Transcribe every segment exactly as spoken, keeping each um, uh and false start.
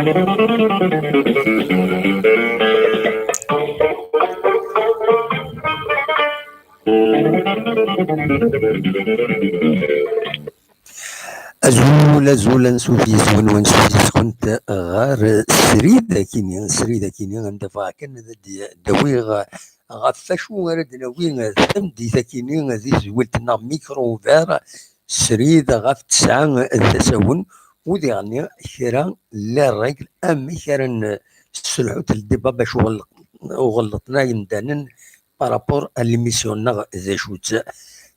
Azul, azul, ansuf yes-wen, wansuf yes-kent ɣer srid akini, srid akini, anda bɣiɣ kan ad d-, d-awiɣ ɣef wacu ara d-nawi tameddit akini di tedwilt-nneɣ Micro Ouvert, srid ɣef tesɛa d asawen, u diɣenni kra n les règles amek ara nesselḥu le débat bac ur ɣelleṭ-, ur ɣelleṭen ara yemdanen par rapport à l'émission-nneɣ d acu-tt.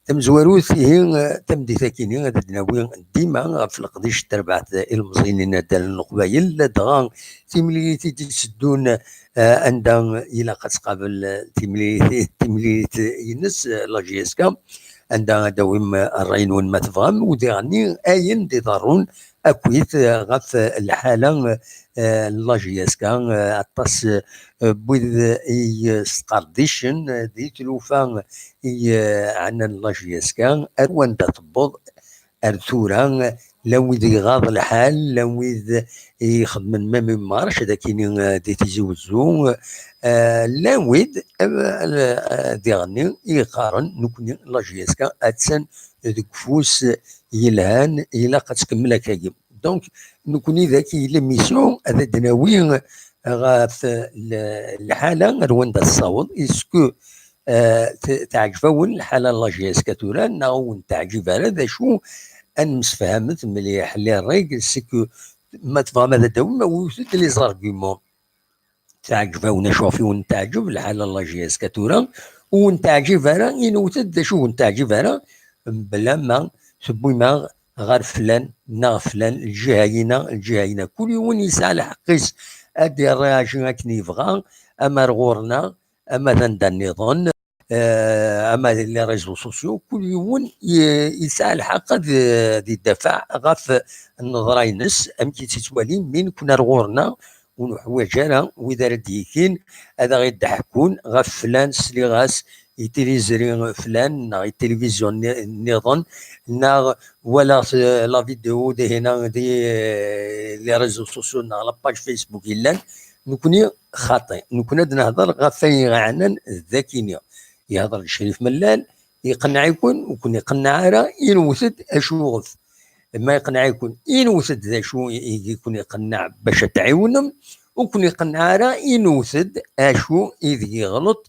Tamezwarut, ihi, tameddit akini ad d-nawi dima ɣef leqdic n terbaɛt ilmeẓyen inaddalen n Leqbayel, ladɣa timlilit i d-itteddun, eh, anda ilaq ad tqabel, eh, timlilit, timlilit-ines, eh, la J S K, anda ad d-tawim, eh, ṛṛay-nwen ma tebɣam, u diɣenni ayen d-iḍerrun akkit, eh, ɣef, eh, lḥala, eh, n la J S K, eh, aṭas, eh, n wid i, eh, sqerdicen, eh, di tlufa i, eh, ɛnan la J S K, ar wanda tewweḍ ar tura, eh, llan wid iɣaḍ lḥal, llan wid ixeddmen même une marche, ad akini, eh, di Tizi Wezzu, eh, llan wid, eh, eh, diɣenni i yeqqaren, nekkni la J S K attan deg ufus yelhan, ilaq ad tkemmel akkagi. Donc, nekkni dagi l'émission ad d-nawi ɣef l-, lḥala ar wanda tessaweḍ. Est-ce que, euh, t-, teɛǧeb-awen lḥala n la J S K tura, neɣ ur wen-teɛǧib ara? D acu, ad nemsefhamet mliḥ. Les règles, c'est que ma tebɣam ad d-tawim, awit-d les arguments. Teɛǧeb-awen acu ɣef i wen-teɛǧeb lḥala n la J S K tura, ur wen-teɛǧib ara, inwet-d d acu ur wen-teɛǧib ara, mebla ma tewwim-aɣ ɣer flan neɣ flan, lǧiha-yina, lǧiha-yina. Kul yiwen yesɛa lḥeqq-is ad d-irraɛji akken yebɣa, ama ar ɣur-neɣ, ama d anda nniḍen, eh, ama di les réseaux sociaux, kul yiwen ye-, yesɛa lḥeqq ad, eh, ad idafeɛ ɣef nneḍra-ines, amek i tt-ittwali, mi nekkni ar ɣur-neɣ ur nuḥwaǧ ara wid ara d-yikin ad aɣ-id-ḥekkun ɣef flan, sliɣ-as i tiliẓri flan, neɣ i tilivizyu nni-, nniḍen, neɣ walaɣ, eh, la vidéo dihina di, eh, les réseaux sociaux neɣ la page Facebook yellan. Nekkni xaṭi, nekkni ad nehder ɣef ayen iɛnan d akini. Yehder Crif Mellal, iqenneɛ-iken, ur ken-iqenneɛ ara, inwet-d acu ɣef. Ma iqenneɛ-iken, inwet-d d acu i, i ken-iqenneɛ bac ad tɛiwnem, ur ken-iqenneɛ ara, inwet-d acu i deg iɣleṭ,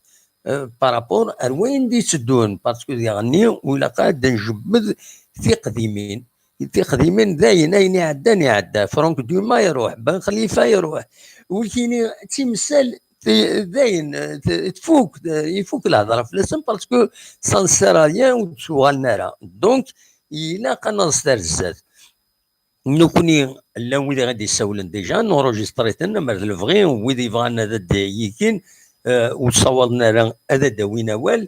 eh, par rapport ar wayen d-itteddun, parce que diɣenni ur ilaq ara ad d-njebbed tiqdimin. Tiqdimin d ayen, ayen iɛeddan iɛedda. Franck Dumas iruḥ, Ben Khalifa iruḥ. Wikini d timsal, t-, d ayen, t-, tfuk, ifuk lehḍra fell-asen, parce que ça ne sert à rien, ur d-tuɣalen ara. Donc, ilaq ad naẓet ar zdat. Nekkni, llan wid i ɣ-d-issawlen déjà, nurujistri-ten, amer d lebɣi, wid yebɣan ad d-yikin, eh, ur ssawaḍen ara ad d-awin awal,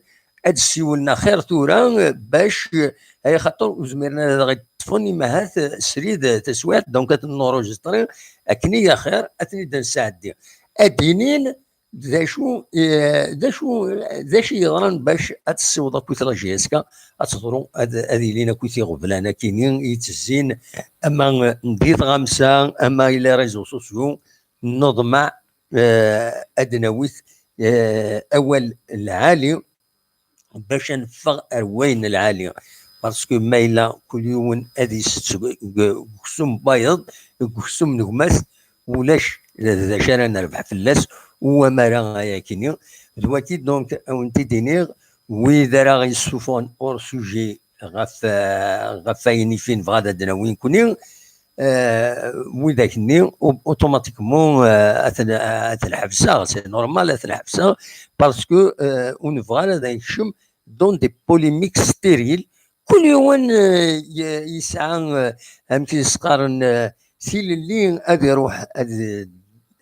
ad d-ssiwlen axir tura, eh, bac, eh, ay xaṭer ur zmiren ara ad ɣ-ṭṭfen, imahat, eh, srid, eh, taswiɛt, donc ad ten-nurujistri akken i axir, ad ten-id-nesɛeddi. Ad d-inin d acu, eh, d acu, d acu yeḍran bac ad tessiweḍ akkit la J S K, ad teḍru, ad, ad ilin akkit iɣeblan akini i yettezzin, ama di tɣamsa, ama i les réseaux sociaux, neḍmeɛ, eh, ad d-nawit, eh, awal lɛali, bac ad neffeɣ ar wayen lɛali. Parce que ma yella kul yiwen ad isett deg, deg uksum n wayeḍ, deg uksum n gma-s, ulac d, d acu ara nerbeḥ fell-as, u amara ayakini. D waki, donc, ad wen-t-id-iniɣ, wid ara ɣ-yessufɣen hors sujet ɣef, eh, ɣef wayen i fi nebɣa ad d-nawi nekkni, eh, widak-nni, au-, automatiquement, eh, ad ten-, ad ten-ḥebseɣ, c'est normal ad ten-ḥebseɣ, parce que, eh, ur nebɣa ara ad nekcem dans des polémiques stériles. Kul yiwen, eh, ye-, yesɛa, eh, amek i s-qqaren, eh, tilelli ad iruḥ ad,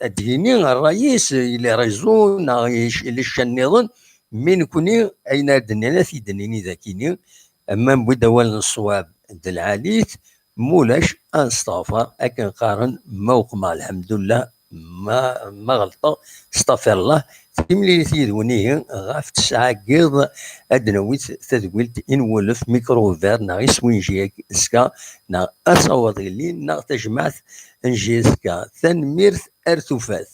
ad d-yini ṛṛay-is, i les réseaux neɣ i c-, i les chaînes nniḍen, mi nekkni ayen ara d-nini ad t-id-nini dakini, ama newwi-d awal n ṣṣwab d lɛali-t, mulac ad nesteɣfer, akken qqaren, ma weqmeɣ lḥemdullah, ma, ma ɣelṭeɣ, stafirllah, Timlilit yid-wen ihi ɣef tesɛa n yiḍ, ad d-nawi tadwilt i nwulef, micro-ouvert neɣ iswinji-agi, ska neɣ asawaḍ ilin neɣ tajmaɛt n J S K. Tanemmirt, ar tufat.